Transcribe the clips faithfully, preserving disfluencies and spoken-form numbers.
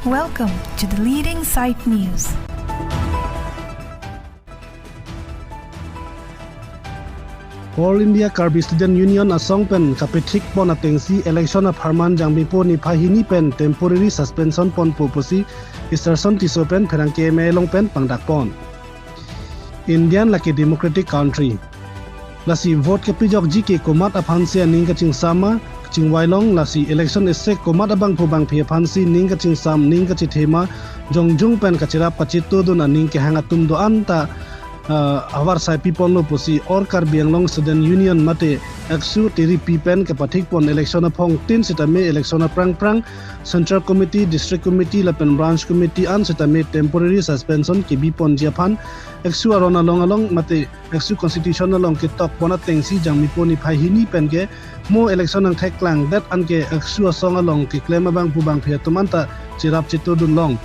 Welcome to the leading site news. All India Karbi Student Union asong pen kapethik pon atengsi election apharman Jangmipo niphai hini pen temporary suspension ponpo pusi Easterson Tisso pen pherangke amei along pen pangdak pon. India lake democratic country. Lasi vote kepijokji ke komat aphansi aning kachingsam ma, kachingvai long, lasi election esek komat abangphu bangphi aphansi ning kachingsam, ning kachithema, jongjung pen kachirap kachitodun aning kehang atum do-an ta, ah, avarsai piponlo pusi All Karbi Anglong Student Union mate ACSU tiripi pen kepathik pon election aphongtin sitame election aphrang phrang Central Committee, District Committee lapen Branch Committee an sitame temporary suspension kebi ponji aphan ACSU aron along along mate ACSU constitution along ketok pon atengsi Jangmipo niphai hini pen ke mo election angthek klangdet anke ACSU asong along keklem abangphu bangphi atum anta chirap chitodun long.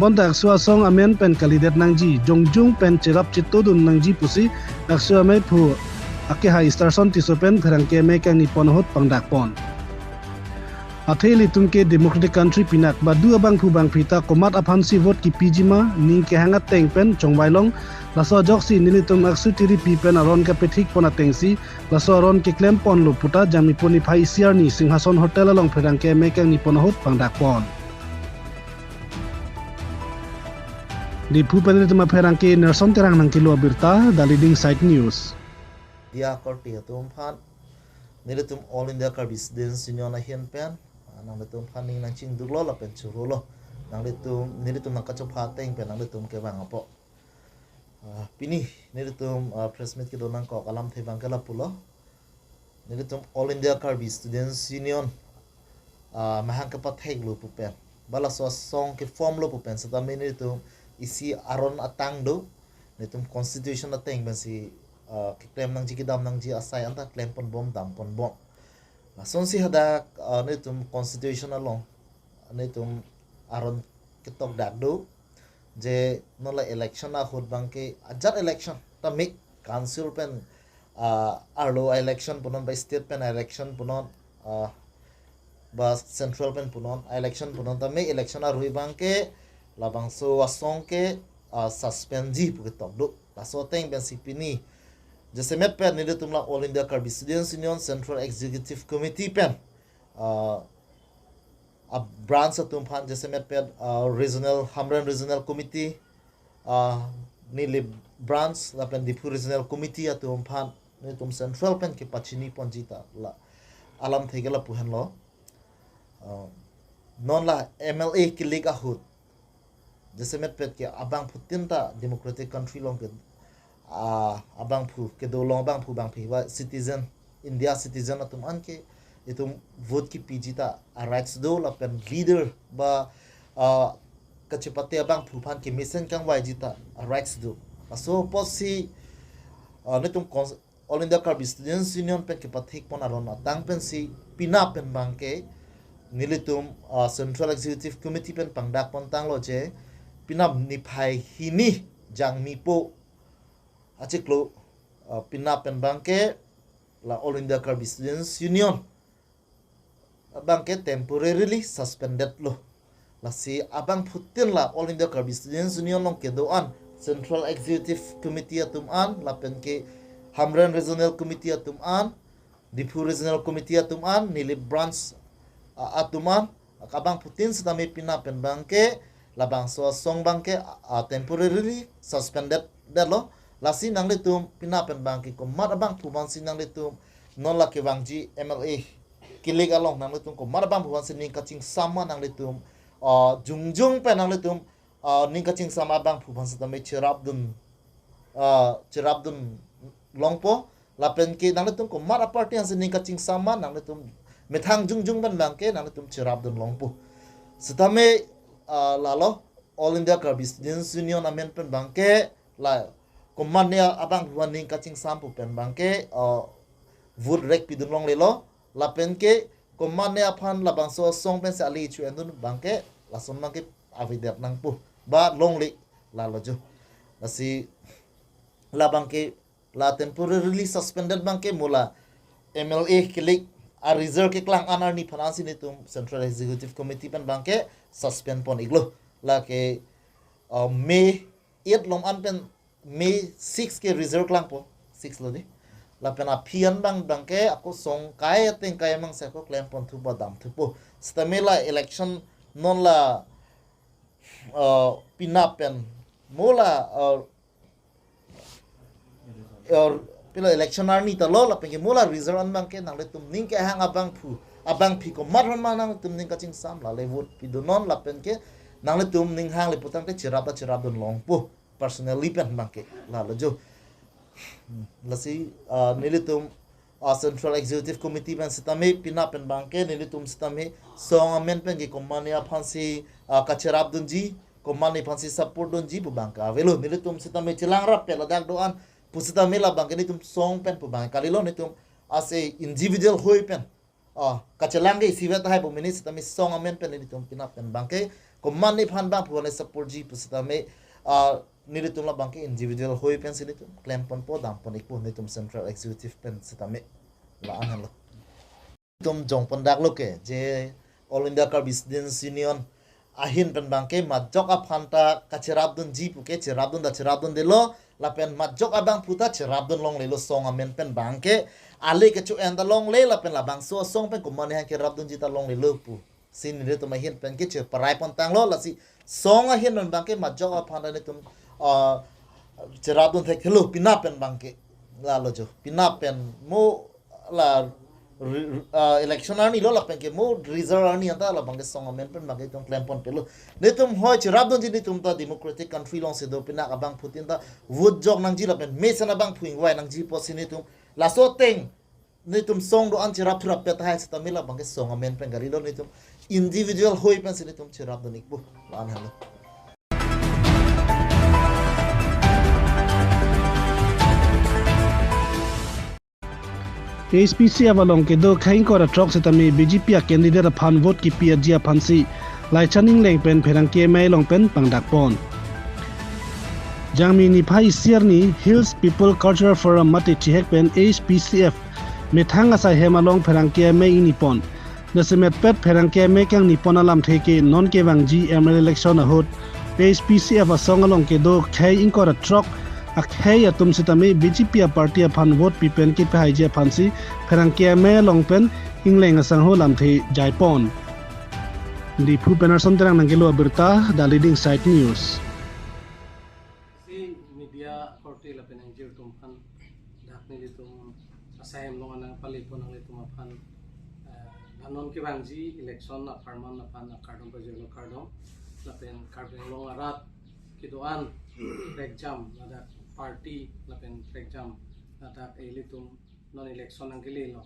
Bonta ACSU asong amen pen kalidet nangji, jongjung pen chirap chitodun nangji pusi ACSU ameiphu akehai Easterson Tisso pen pherangke amei kangni pon ahut pangdak pon. Athe ilitum ke democratic country pinak, badu abangphu bangphi ta komat aphansi vote kipiji ma, ning kehang ateng pen chongvai long, laso ajoksi nelitum ACSU tiripi pen aron kapethik pon atengsi, laso aron keklem ponlo puta Jangmipo niphai isi arni Singhason Hotel along pherangke amei kangni pon ahut pangdak pon. Diphu pen nelitum apherangke Nelson Terang nangkelo abirta, The Leading Site News. Dia korte atum aphan, nelitum All India Karbi Students Union ahin pen, ah, nanglitum aphan ning nangchingduklo lapen chorolo. Nanglitum, nelitum nangkachopha ateng pen nanglitum kevang apot. Ah, pini nelitum, ah, press meet kedo nangkok alamthe abangke lapulo. Nelitum All India Karbi Students Union, ah, mahang kepatheklo pu pen, ba laso asong keformlo pu pen setame nelitum isi aron atang do, nelitum constitution ateng pensi, ah, keklem nangji kedam nangji asai anta klem ponbom dam ponbom. Lasonsi hadak, ah, nelitum constitution along nelitum aron ketokdak do, je non la election ahut abangke ajat election ta mek, council pen, ah, arlo election punon ba state pen election punon, ah, ba central pen punon election punon ta mek, election arui abangke labangso asong ke, ah, suspend ji pu ketok do. Laso ateng pensi pini jasemet pen nelitum la All India Karbi Students Union Central Executive Committee pen, ah, a branch atum aphan jasemet pen, ah, regional, Hamren Regional Committee, ah, Nilip Branch lapen Diphu Regional Committee atum aphan nelitum central pen kepachini ponji ta la alamthe ke lapu henlo. Ah, non la M L A kelik ahut jasemet pen ke abangphutin ta democratic country along ke, ah, abangphu kedo along abangphu bangphi ba citizen, India citizen atum an ke itum vote kipiji ta a rights do lapen leader ba, ah, kachepate abangphu aphan kemesen kangvaiji ta a rights do. Laso apotsi, ah, nelitum cons-, All India Karbi Students Union pen kepathik pon aron atang pensi penap pen abangke nelitum, ah, Central Executive Committee pen pangdak pontanglo je penap niphai hini Jangmipo achiklo, ah, penap pen abangke la All India Karbi Students Union abangke temporarily suspended lo. Lasi abangphutin la All India Karbi Students Union along kedo-an Central Executive Committee atum an lapen ke Hamren Regional Committee atum an, Diphu Regional Committee atum an, Nilip Branch, ah, atum an, abangphutin setame penap pen abangke labangso asong abangke, ah, temporarily suspended detlo. Lasi nanglitum penap pen abangke komat abangphu aphansi nanglitum non la kevangji M L A kelik along nanglitum komat abangphu aphansi ning kachingsam ma nanglitum, ah, jongjung pen nanglitum, ah, ning kachingsam abangphu aphan setame chirapdun, ah, chirapdun longpo lapen ke nanglitum komat aparty aphansi ning kachingsam ma nanglitum methang jongjung pen abangke nanglitum chirapdun longpo. Setame, ah, lalo All India Karbi Students Union amen pen abangke la komat ne abangphu aphan ning kachingsam pu pen abangke, ah, vote rek pidun longlelo lapen ke komat ne aphan labangso asong pensi ali chu endun abangke lason abangke avedet nangpo ba longle lalo jo. Lasi la abangke la temporarily suspended abangke mo la M L A kelik a result keklang an arni aphan ansi nelitum Central Executive Committee pen abangke suspend pon iklo. Lake, uh, May eight along an pen May six ke result klangpo, six lo di. Lapen aphi an abang abangke ako song kai ateng kai amang se ako klem pon thupo, dam thupo. Sitame la election non la, uh, penap pen mo la, uh, or pilo election arni ta lo, lapen ke mo la result an abangke nanglitum ning kehang abangphu, abangpi komat ron ma nangtum ning kachingsam, lale vote pidunon, lapen ke nanglitum ning hang le putangte cherap ta cherapdun longpo, personally pen abangke, lalo jo. Hmm, lasi, ah, nelitum, ah, Central Executive Committee pen sitame penap pen abangke nelitum sitame song amen pen ke komatne aphansi, ah, kacherapdunji, komatne aphansi support dunji pu abangke avelo. Nelitum sitame chelang rap pe ladak do-an pu sitame la abangke nelitum song pen pu abangke kalilo, nelitum as a individual hoi pen, ah, kachelang ke isivet tahai pu mini sitame song amen pen nelitum penap pen abangke komatne aphan abang pu ne support ji pu sitame, ah, nelitum la abangke individual hoi pensi nelitum klem ponpo, dam pon ikpo nelitum Central Executive pen sitame, la-an henlo. Nelitum jong pon daklo ke je All India Karbi Students Union ahin pen abangke majok aphan ta kacherapdunji pu ke cherapdun ta cherapdundelo, lapen majok abangphu ta cherapdun longlelo, song amen pen abangke ale kecho-en ta longle, lapen labangso asong pen komatne hang kerapdunji ta longlelo pusi nelitum ahin pen ke cheparai pon tanglo. Lasi song ahin pen abangke majok aphan ta nelitum, ah, cherapdun thekthe lo penap pen abangke, lalo jo. Penap pen mo la re-, re-, ah, election arni lo, lapen ke mo result arni anta la abangke song amen pen abangke nelitum klem ponpe lo. Nelitum hoi cherapdunji, nelitum ta democratic country alongsi do, penap abangphutin ta vote jok nangji lapen mesen abangphu ingvai nangji pusi nelitum laso ateng nelitum song do-an cherap thurap pe tahai sitame la abangke song amen pen kalilo, nelitum individual hoi pensi nelitum cherapdun ikpo, la-an henlo. A H P C F along kedo khei ingkoi ra throk sitame B J P a candidate aphan vote kipi-etji aphansi Laichan Engleng pen pherangke amei along pen pangdak pon. Jangmi niphai isi arni Hills People Cultural Forum mate chihek pen A H P C F methang asai hem along pherangke amei ingni pon. Jasemet pet pherangke amei kangni pon alamthe ke non kevangji M L A election ahut A H P C F asong along kedo khei ingkoi ra throk akhei atum sitame B J P a party aphan vote pi pen kepahaiji aphansi pherangke amei along pen Engleng asangho lamthe jai pon. Diphu pen Arson Terang nangkelo abirta, The Leading Side News. Si media korte lapen ingjir atum aphan dak nelitum asai hem along nangpale pon nanglitum aphan, eh, la non kevangji election apharman aphan akardom pajirlo, kardom. Lapen Karbi Anglong arat kedo-an prekjam ladak party lapen prekjam ladak ilitum non election nangkele lo.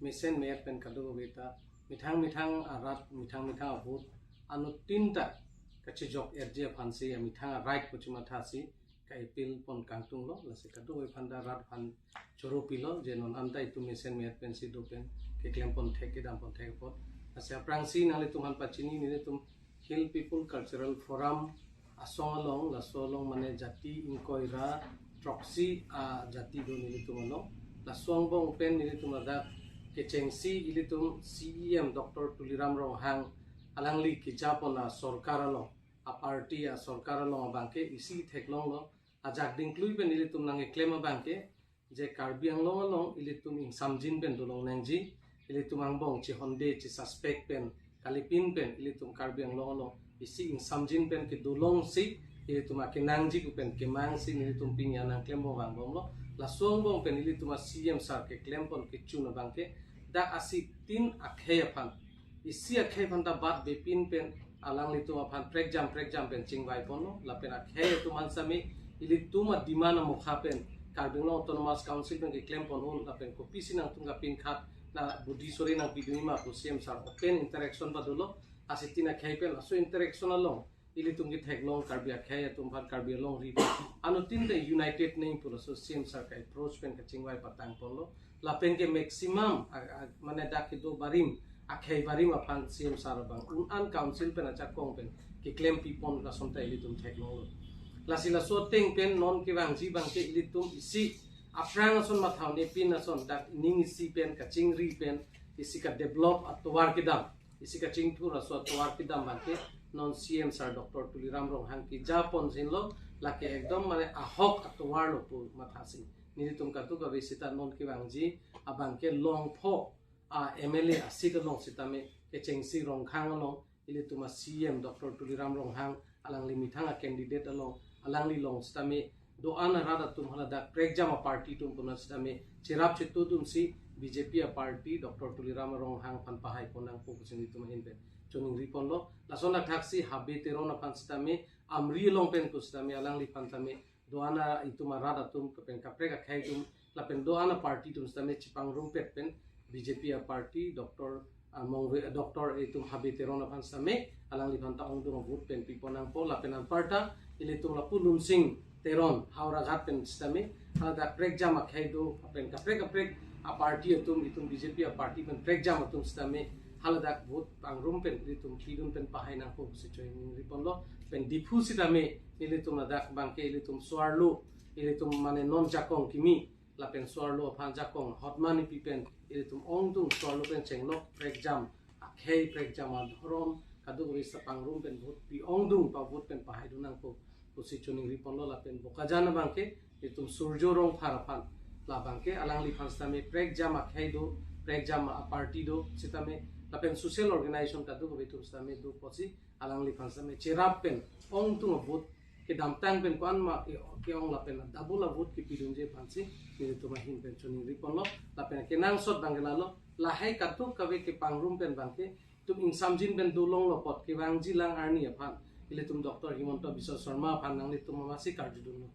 Mesen me-et pen kadokave ta methang methang arat, methang methang a-vote anuttin ta kachejok-etji aphansi amethang a-right pu chimathasi ka-appeal pon kangtung lo, lasi kadokave aphan ta rat aphan choro pilo je non anta itum mesen me-et pensi do pen keklem pon thek, kedam pon thek apot. Lasi aphrangsi nanglitum aphan pachini, nelitum Hill People Cultural Forum asong along, laso along mane jati ingkoi ra throksi ajati do nelitum along. Laso angbong pen nelitum ladak kechengsi ilitum C E M Doctor Tuliram Ronghang alangli keja pon asorkar along, a-party asorkar along abangke isi theklonglo. Ajak dingklui pen ilitum nangkeklem abangke je Karbi Anglong along ilitum ingsamjin pen dolong nangji, ilitum angbong chehonde chesuspect pen kalipin pen ilitum Karbi Anglong along isi ingsamjin pen kedolongsi ilitum akenangji pu pen kemangsi nelitum pini nangklem pon vangbomlo. Laso angbong pen ilitum a-C E M sir keklem pon kechun abangke dak isi tin akhei aphan, isi akhei aphan ta bat bepin pen alanglitum aphan prekjam prekjam pen chingvai ponlo, lapen akhei atum an sitame ilitum a-demand amokha pen Karbi Anglong Autonomous Council pen keklem pon un, lapen kopisi nangtum kapin khat, na budi sore nangpidunji ma pu C E M sir open interaction padolo, isi tin akhei pen. Laso interaction along ilitum ketheklong Karbi akhei atum aphan, Karbi alongri aphan anuttin ta united nangji pu laso C E M sir ka-approach pen kachingvai patang ponlo. Lapen ke maximum, a, a, mane dak kedo barim, akhei barim aphan C E M sir abang un-an council pen ajakong pen keklem pi pon lason ta ilitum theklonglo. Lasi laso ateng pen non kevangji abangke ilitum isi aphrang ason matha un-e pin ason dak ning isi pen kachingri pen isi ka develop atovar kedam, isi kachingthur aso atovar kedam abangke non C M sir Doctor Tuliram Ronghang kejapon sinlo, lake ekdom mane ahok atovar lo pu mathasi. Nelitum kadokave sita non kevangji abangke longpho a M L A aseat along sitame kechengsi Rongkhang along ilitum a C M Doctor Tuliram Ronghang alangli methang a candidate along, alangli along sitame do-an arat atum haladak prekjam a party atum puna sitame cherap chetu atum si B J P a party Doctor Tuliram Ronghang aphan pahai pon nangpo pusi nelitum ahin pen choningri ponlo. Lason athaksi Habe Teron aphan sitame Amri along pen pu sitame alangliphan tame do-an a itum arat atum kapen kaprek akhei atum lapen do-an a party atum sitame chepangrumpet pen B J P a party Doctor, ah, Mongve, Doctor itum Habe Teron aphan sitame alangliphan ta ongdung a vote pen pipon nangpo. Lapen anparta ilitum lapu Lumsing Teron Howraghat pen sitame haladak prekjam akhei do lapen kaprek kaprek a party atum, itum B J P a party pen prekjam atum sitame haladak vote pangrum pen ilitum pidun pen pahai nangpo pusi choningri ponlo. Pen Diphu sitame ilitum ladak abangke ilitum so-arlo, ilitum mane non jakong kimi lapen so-arlo aphan jakong hotman ipi pen ilitum ongdung so-arlo pen chenglok prekjam akhei, prekjam adhorom, kadokave sita pangrum pen vote pi ongdung pa vote pen pahai dun nangpo pusi choningri ponlo. Lapen Bokajan abangke ilitum Surjo Rongphar aphan, labangke alangliphan sitame prekjam akhei do, prekjam a party do sitame, lapen social organization kadokave atum sitame do pusi alangliphan sitame cherap pen ongdung a vote kedamtang pen ko-an ma ke, ke-ong lapen double a vote kepidunji aphansi nelitum ahin pen choningri ponlo. Lapen kenangsot abangke lalo, lahai kadokave kepangrum pen abangke itum ingsamjin pen dolonglo apot kevangji lang arni aphan ilitum Doctor Himanta Biswa Sarma aphan nanglitum amatsi karjudunlo.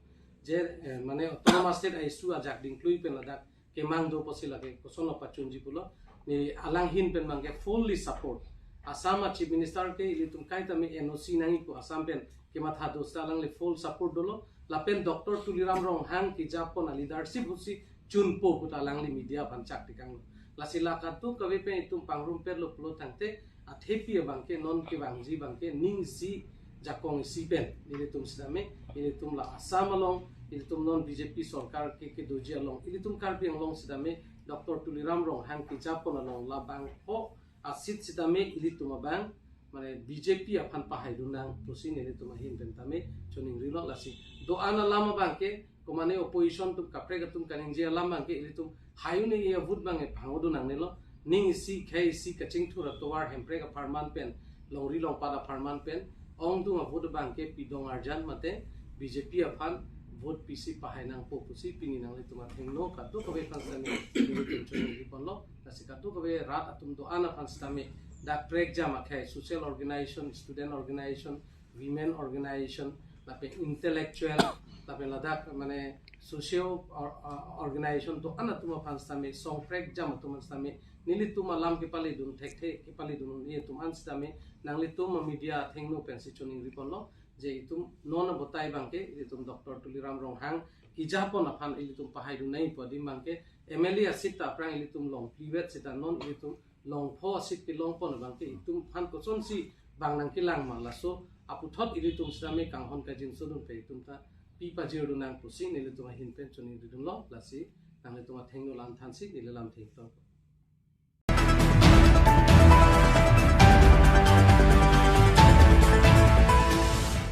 Je, eh, mane autonomous state a issue ajak dingklui pen ladak kemang do pusi lake koson lo pachunji pulo. Ne alanghin pen abangke fully support. Assam a Chief Minister ke ilitum kaitame N O C nangji pu Assam pen kematha do sita alangli full support dolo. Lapen Doctor Tuliram Ronghang kejapon a leadership pusi chunpo puta alangli media aphan chak tikanglo. Lasi la kadokave pen itum pangrumpetlo pulo tangte athepi abangke non kevangji abangke ning isi jakong isi pen ilitum sitame, ilitum la Assam along, ilitum non B J P sorkar ke kedoji along, ilitum Karbi Anglong sitame Doctor Tuliram Ronghang kejapon along labangpho a seat sitame ilitum abang mane B J P aphan pahai dun nang pusi nelitum ahin pen tame choningrilo. Lasi do-an alam abangke komane opposition atum kaprek atum kaningje alam abangke ilitum hai un-e a vote abangke phangodun nangnelo. Ning isi khei isi kachingthur atovar Hemprek apharman pen, longri longpat apharman pen ongdung a vote abangke pidong arjan mate B J P aphan vote pisi pahai nangpo pusi pini nanglitum athengno kadokave aphan sitame nelitum choningri ponlo. Lasi kadokave rat atum do-an aphan sitame dak prekjam akhei, social organization, student organization, women organization, lapen intellectual, lapen ladak mane socio or, uh, organization do-an atum aphan sitame, song prekjam atum aphan sitame nelitum alam kepaledun thekthe, kepaledun un-e atum an sitame nanglitum a media athengno pensi choningri ponlo. Je itum non abotai abangke ilitum Doctor Tuliram Ronghang kejapon aphan ilitum pahai dun nangji pu adim abangke M L A a seat ta aphrang ilitum longplivet sita non ilitum longpho a seat kelongpon abangke itum aphan kosonsi bang nangkelang ma, laso aputhot ilitum sitame kanghon kajinsodun pen itum ta pi pajir dun nang pusi nelitum ahin pen choningri dunlo. Lasi nanglitum athengno alam thansi neli lam thengtong.